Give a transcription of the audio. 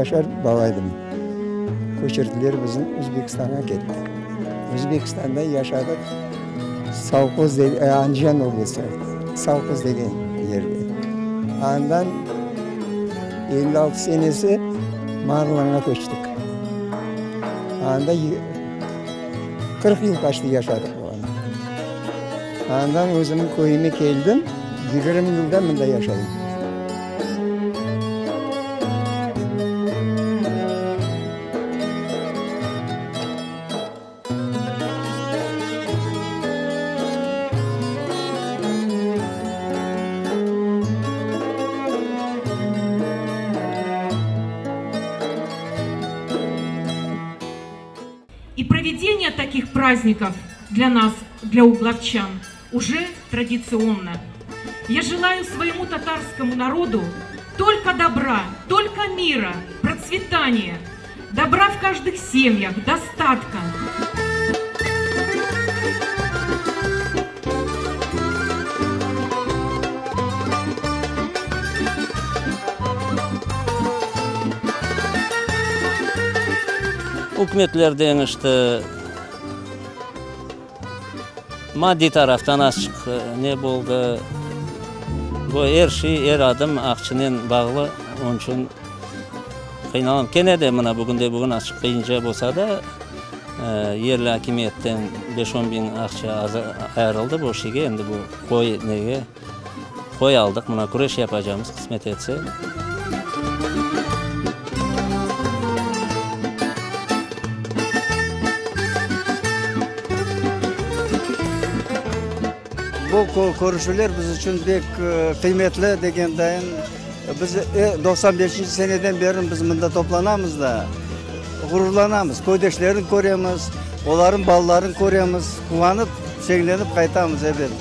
Yaşar bala edim. Köçürdiler bizni, Özbekistanğa kettik. Özbekistanda yaşadıq, sovhoz, Andijan oblastı, sovhoz degen yerde. Andan 56 senesi Marlanğa köçtik. Anda 40 yıl qaçtı yaşadıq. Andan özümniñ köyüme keldim, 20 yıldan mında yaşayım. И проведение таких праздников для нас, для угловчан, уже традиционно. Я желаю своему татарскому народу только добра, только мира, процветания, добра в каждых семьях, достатка. Ükümetler deñişti, maddiy taraftan azçıq ne boldı. Bu er şey, er adım aqçınen bağlı, onıñ içün qıynalam. Kene de mına bugünde-bugün azçıq qıyınca bolsa da, yerli akimiyetten beş-on biñ aqça ayırıldı bu şeyge, endi bu qoy nege. Qoy aldıq, mına küreş yapacamız, qısmet etse. Bu körüşüvler biz içün pek qıymetli, degen dayın, biz 95-nci seneden beri biz mında toplanamız da, ğururlanamız, köydeşlerni köremiz, olarnıñ balalarını köremiz, quvanıp, şeñlenip qaytamız, ebet.